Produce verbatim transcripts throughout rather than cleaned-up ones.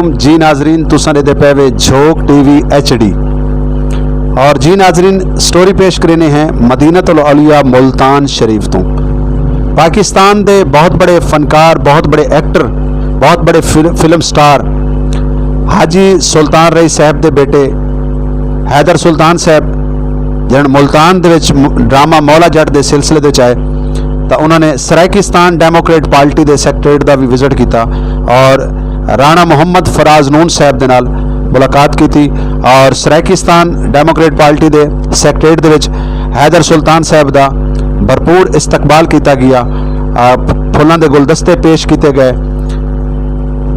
جی ناظرین، تساں ݙیہدے پئے وے جھوک ٹی وی ایچ ڈی۔ اور جی ناظرین، سٹوری پیش کرینے ہیں مدینۃ الاولیاء ملتان شریف توں۔ پاکستان دے بہت بڑے فنکار، بہت بڑے ایکٹر، بہت بڑے فل-، فلم سٹار حاجی سلطان رئی صاحب دے بیٹے حیدر سلطان صاحب، جن ملتان دے وچ م-، ڈرامہ مولا جٹ دے سلسلے دے وچ آئے، تاں انہاں نے سرائیکستان ڈیموکریٹ پارٹی دے سیکرٹریٹ دا وی وزٹ کیتا اور رانا محمد فراز نون صاحب دے نال ملاقات کیتی اور سرائیکستان ڈیموکریٹ پارٹی دے سیکرٹریٹ دے وچ حیدر سلطان صاحب دا بھرپور استقبال کیتا گیا۔ آ، پھلاں دے گلدستے پیش کیتے گئے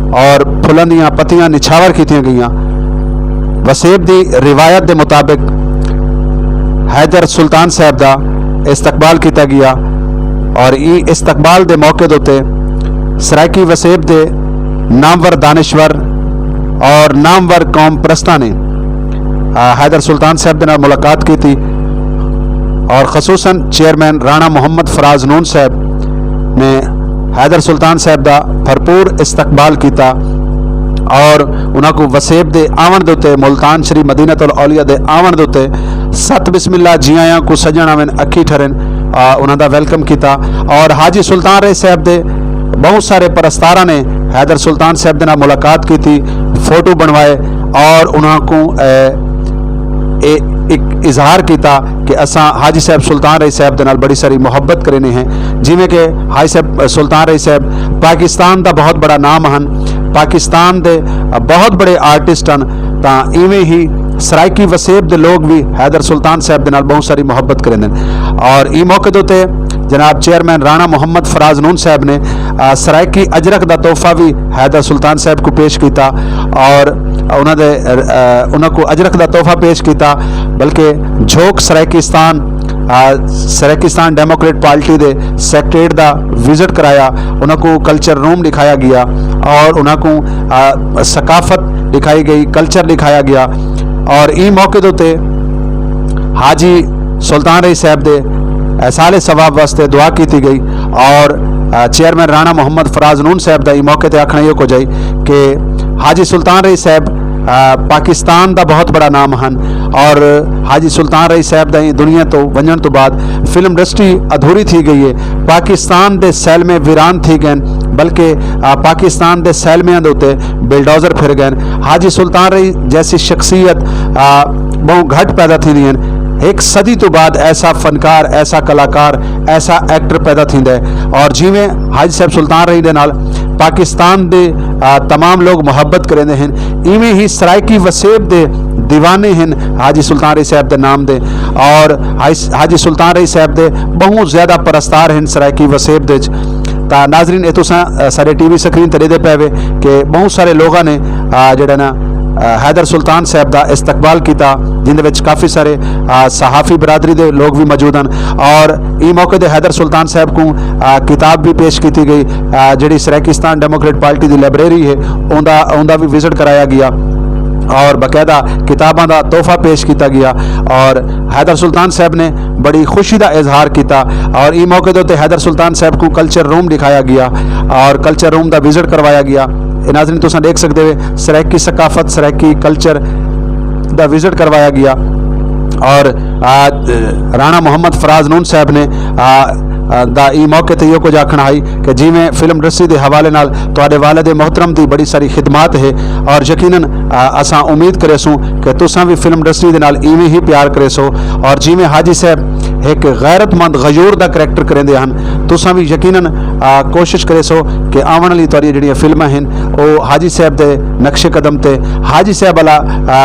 اور پھلاں دیاں پتیاں نچھاور کیتیاں گئیاں۔ وسیب دی روایت دے مطابق حیدر سلطان صاحب دا استقبال کیتا گیا اور ایں استقبال دے موقع دے اتے سرائیکی وسیب دے نامور دانشور اور نامور قوم پرستاں نے، آ، حیدر سلطان صاحب دے نال ملاقات کیتی اور خصوصاً چیئرمین رانا محمد فراز نون صاحب نے حیدر سلطان صاحب دا بھرپور استقبال کیتا اور انہاں کوں وسیب دے آوݨ دے اتے، ملتان شریف مدینۃ الاولیاء دے آوݨ دے اتے ست بسم اللہ جی آیاں کوں سڄݨ آون اکھی ٹھرن، آ، انہاں دا ویلکم کیتا اور حاجی سلطان رئی صاحب دے بہت سارے پرستاراں نے حیدر سلطان صاحب دے نال ملاقات کیتی، فوٹو بݨوائے اور انہاں کوں، اے، اے ہک اظہار کیتا کہ اساں حاجی صاحب سلطان رئی صاحب دے نال بڑی ساری محبت کرینے ہیں۔ جیویں کہ حاجی صاحب سلطان رئی صاحب پاکستان دا بہت بڑا نام ہن، پاکستان دے بہت بڑے آرٹسٹ ہن، تاں ایویں ہی سرائیکی وسیب دے لوگ وی حیدر سلطان صاحب دے نال بہت ساری محبت کریندے ہن۔ اور ایں موقع دے اتے جناب چیئرمین رانا محمد فراز نون صاحب نے، آ، سرائیکی اجرک دا تحفہ وی حیدر سلطان صاحب کوں پیش کیتا اور انہاں دے، آ، انہاں کوں اجرک دا تحفہ پیش کیتا، بلکہ جھوک سرائیکستان، آ، سرائیکستان ڈیموکریٹ پارٹی دے سیکرٹریٹ دا وزٹ کرایا، انہاں کوں کلچر روم ݙکھایا گیا اور انہاں کوں، آ، ثقافت ݙکھائی گئی، کلچر ݙکھایا گیا اور ایں موقع دے اتے حاجی سلطان رئی صاحب دے ایصال ثواب واسطے دعا کیتی گئی اور، آ، چیئرمین رانا محمد فراز نون صاحب دا ایں موقع تے آکھݨا ایہو کجھ ہئی کہ حاجی سلطان رئی صاحب، آ، پاکستان دا بہت بڑا نام ہن اور حاجی سلطان رئی صاحب دا ایں دنیا توں ونڄݨ توں بعد فلم انڈسٹری ادھوری تھی گئی ہے۔ پاکستان دے سیلمے ویران تھی ڳئن، بلکہ، آ، پاکستان دے سیلمیاں دے اتے بلڈوزر پھر ڳئن۔ حاجی سلطان رئی جیسی شخصیت، آ، ٻہوں گھٹ پیدا تھیندی ہن۔ ہک صدی توں بعد ایسا فنکار، ایسا کلاکار، ایسا ایکٹر پیدا تھیندا ہے۔ اور جیویں حاجی صاحب سلطان رئی دے نال پاکستان دے، آ، تمام لوگ محبت کریندے ہن، ایویں ہی سرائیکی وسیب دے دیوانے ہن حاجی سلطان رئی صاحب دے نام دے۔ اور حاج-، حاجی سلطان رئی صاحب دے ٻہوں زیادہ پرستار ہن سرائیکی وسیب دے وچ۔ تاں ناظرین، اے تساں، آ، سارے ٹی وی سکرین تے ݙیہدے پئے وے کہ ٻہوں سارے لوگاں نے، آ، جڑا نا، آ، حیدر سلطان صاحب دا استقبال کیتا، جن دے وچ کافی سارے، آ، صحافی برادری دے لوگ وی موجود ہن۔ اور ایں موقع تے حیدر سلطان صاحب کوں، آ، کتاب وی پیش کیتی گئی، آ، جڑی سرائیکستان ڈیموکریٹ پارٹی دی لائبریری ہے، اوندا، اوندا وی وزٹ کرایا گیا اور باقاعدہ کتاباں دا تحفہ پیش کیتا گیا۔ اور حیدر سلطان صاحب نے بڑی خوشی دا اظہار کیتا اور ایں موقع دے اتے حیدر سلطان صاحب کوں کلچر روم ݙکھایا گیا اور کلچر روم دا وزٹ کروایا گیا۔ اے ناظرین، تساں ݙیکھ سڳدے وے، سرائیکی ثقافت، سرائیکی کلچر دا وزٹ کروایا گیا اور، آ، رانا محمد فراز نون صاحب نے، آ، آ، دا ایں موقع تے ایہو کجھ آکھݨا ہئی کہ جیویں فلم انڈسٹری دے حوالے نال تہاݙے والد محترم دی بڑی ساری خدمات ہے اور یقیناً، آ، اساں امید کریسوں کہ تساں وی فلم انڈسٹری دے نال ایویں ہی پیار کریسو اور جیویں حاجی صاحب ہک غیرت مند غیور دا کریکٹر کریندے ہن، تساں وی یقیناً، آ، کوشش کریسو کہ آوݨ والی تہاݙیاں جڑیاں فلماں ہن، او حاجی صاحب دے نقش قدم تے حاجی صاحب والا،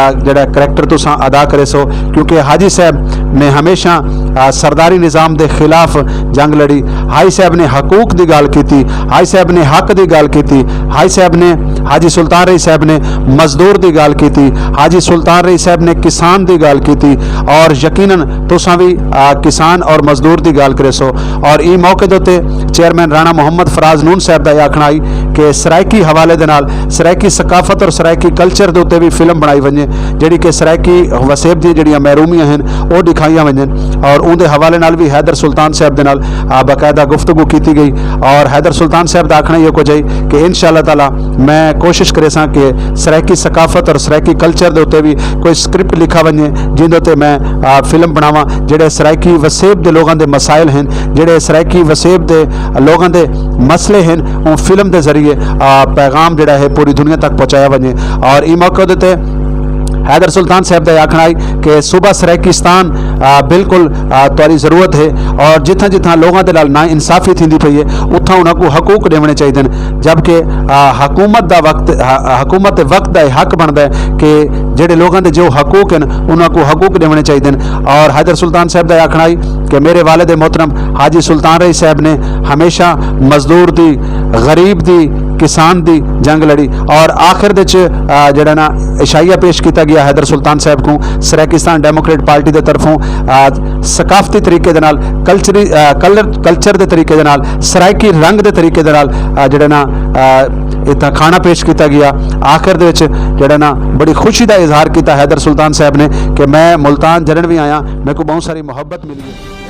آ، جڑا کریکٹر تساں ادا کریسو، کیونکہ حاجی صاحب نے ہمیشہ، آ، سرداری نظام دے خلاف جنگ لڑی۔ حاجی صاحب نے حقوق دی ڳالھ کیتی، حاجی صاحب نے حق دی ڳالھ کیتی، حاجی صاحب نے، حاجی سلطان رئی صاحب نے مزدور دی ڳالھ کیتی، حاجی سلطان رئی صاحب نے کسان دی ڳالھ کیتی، اور یقیناً تساں وی، آ، کسان اور مزدور دی ڳالھ کریسو۔ اور ایں موقع دے اتے چیئرمین رانا محمد فراز نون صاحب دا یہ آکھنا ہئی کہ سرائیکی حوالے دے نال سرائیکی ثقافت اور سرائیکی کلچر دے اتے بھی فلم بنائی ونجے، جڑی کہ سرائیکی وسیب دیاں جڑیاں محرومیاں ہیں، وہ دکھائیاں ونجن۔ اور اون دے حوالے نال بھی حیدر سلطان صاحب دے نال آ، باقاعدہ گفتگو کیتی گئی۔ اور حیدر سلطان صاحب دا آکھنا یہ کچھ ہے کہ ان شاء اللہ تعالیٰ میں کوشش کرے ساں کہ سرائیکی ثقافت اور سرائیکی کلچر دے اتے بھی کوئی سکرپٹ لکھا ونجے، جن دے اتے میں آ، فلم بناواں، جڑے سرائیکی وسیب دے لوگاں دے مسائل ہیں، جڑے سرائیکی وسیب دے لوگاں دے مسئلے ہیں، اون فلم دے ذریعے آ، پیغام جڑا ہے پوری دنیا تک پہنچایا ونجے۔ اور ای موقع دے تے حیدر سلطان صاحب دا یہ آکھنا ہے کہ صوبہ سرائیکستان آ، بالکل آ، تہاڈی ضرورت ہے، اور جتھاں جتھاں لوگاں دے نال نا انصافی تھیندی پئی ہے، اتھاں انہاں کو حقوق ڈیونے چاہیے، جبکہ آ، حکومت دا وقت آ، حکومت دے وقت دا یہ حق بندا ہے کہ جڑے لوگاں دے جو حقوق ہیں، انہاں کو حقوق ڈیونے چاہیے۔ اور حیدر سلطان صاحب دا یہ آکھنا ہے کہ میرے والد محترم حاجی سلطان رئی صاحب نے ہمیشہ مزدور دی، غریب دی، کسان دی جنگ لڑی۔ اور آخر دے چ آ، جڑا نا عشائیہ پیش کیتا گیا حیدر سلطان صاحب کو سرائیکستان ڈیموکریٹ پارٹی دے طرفوں آ، ثقافتی طریقے دے نال، کلچری آ، کلر کلچر دے طریقے دے نال، سرائیکی رنگ دے طریقے دے نال آ، جڑا نا آ، اتھاں کھانا پیش کیتا گیا۔ آخر دے وچ جڑا نا بڑی خوشی دا اظہار کیتا حیدر سلطان صاحب نے کہ میں ملتان جنڑ بھی آیا، میرے کو بہت ساری محبت ملی ہے۔